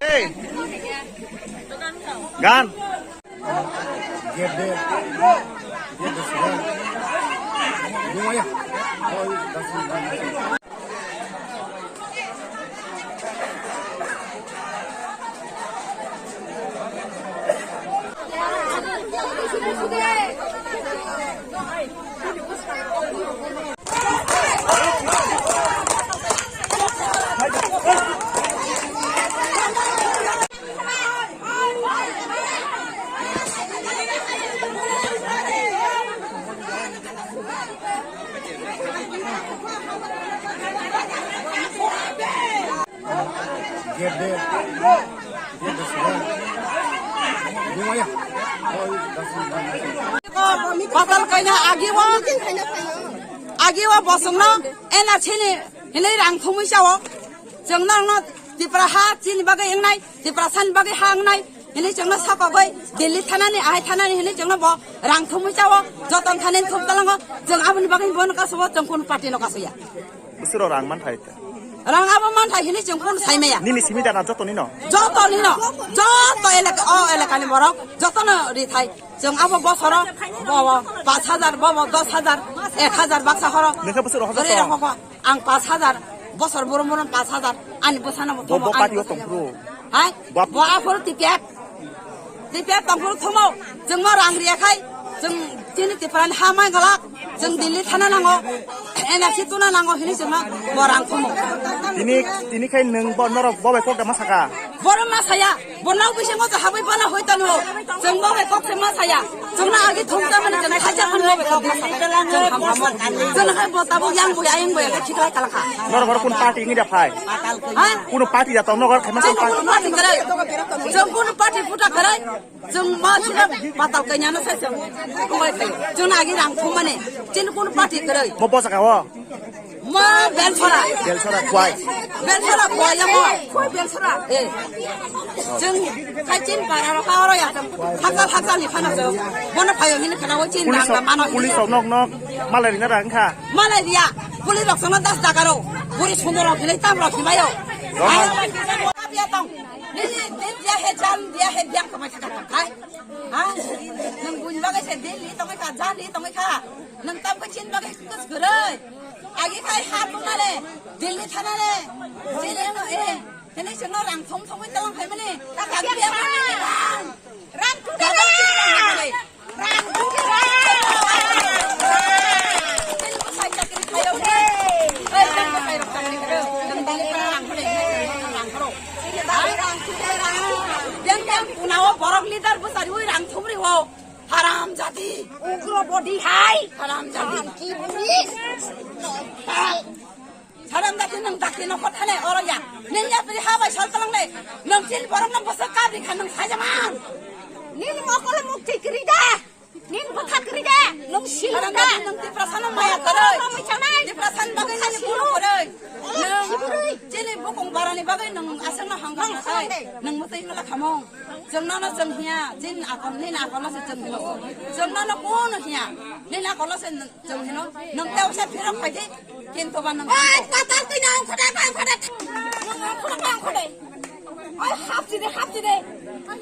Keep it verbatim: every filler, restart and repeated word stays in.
Hey! Gan. Patal kaina agiwa, agiwa bosongno N R C ni hinwi rang thumwi chao. Chwng nangno Tipra ha chini bagwi wngnai, Tiprasani bagwi ha wngnai, hinwi chwngno sakogwi Delhi thanani, ahai thanani hinwi chwngno bo rang thumwi chao, joton thanani thum talango. Chwng aboni bagwi bono kasobo, chwng kunu party no kasoya. Bwswrok rang man phai ta. Rang abo man phai hinwi chwng kunu sai maya. Nini simi da na joto nino? Joto nino. Joto elaka, o elaka ni borok joto no ri thai. Chwng abo bosoro bo, bo pash hajar, bo, bo dos hajar, ek hajar baksa horo. Nokha bwswrok hajar. Ri tong? Rokho ko. Ang pash hajar. Bosor borom borom pash hajar. Ani bwsano bo Bo, bo thomo, party ani o tong phuru? Hai? Bo ap- Bo aphuru ticket. Ticket tongphuru thumo, chwngno rang riya khai, chwng chini Tiprani ha mai galak, chwng Delhi thana nango, N R C tuna nango hinwi chwngno bo rang thumo. Tini, tini khai nwng bo norok bo bai kok da ma saka? Boro ma saya, bo nok bisingo je habwi bana hoi tanu, chwng bo bai kok se ma saya, chwngno agi thum ta mani chwng khacha khan bo bai kok ma saka, chwng ham ham, chwng hai bo tabuk yang bo ayang bo ya khiklai kalakha. Norok oro kun party ngi da phai? Ha? Kuno party da tong nokar khaima Chwng song kuno party kwrwi. Chwng kuno party puta kwrwi. Chwng ma chwla patal kanya no sai chwng. Koi koi. Chwng agi rang thum mane. Chini kuno party kwrwi. Mo bosa ka o. Ma Belsora. Belsora kwai. Belsora kwai ya mo. Koi Belsora. Eh. Chwng khai chin para ro ka ro ya chwng. Hakal hakal ni khana chwng. Bono phayo hini khana o chin Police rang rok, mano. Police rok nok nok malai rina rang kha. Malai dia. Police rok chwngno das dakaro. Buri sundor rok hinwi tam rok himayo. Rok. Ai, dia tong. Nini din dia he, jan dia he, biang kamai thaka tong khai. Ha? Nwng buini bagwi se Delhi tongwi kha, jani tongwi kha. Nwng tam khe chini bagwi kus kwrwi. Agi khai ha tongmani, Delhi thanani. Chini no, eh, tini chwngno rang thong thongwi tong phaimani. Ka ka biang kamai thaka. Rang tuda rang. Rang tuda rang. Tini bwsai chakri khayo. Oi, tini bwsai rok chakri khayo. Nwng Delhi thanani rang khoro, rang khoro. Yang, yang, unao borok leader bwsari ui rang thumri ho. Haram jati. Ugro body hai. Haram jati. Ki body? Haram jati nwng dakti no kotha ne oro ya. Nwng ya pri ha bai sal talang ne. Nwng chini borok no bwswk kabri kha nwng sajaman. Nini mokol mukti kri da. Nini bwtha kri da. Nwng sil da. Nwng Tiprasa no maya kwrwi. Tiprasa ni bagwi nini buru kwrwi. Nwng chini bukung barani bagwi nwng aswk no hangkha khai. Nwng mwtwi mala khamung. Chwng nono chwng hiya. Chini akol nini akol no se chwng hino. Chwng nono kuno hiya. Nini akol no se chwng hino. Nwng tei usa phirok phai di. Kintu ba nwng. Oi, patal twi na ongkhoda, ongkhoda. Nwng ongkhoda, ongkhoda. Oi, hapsi de, hapsi de. Oi,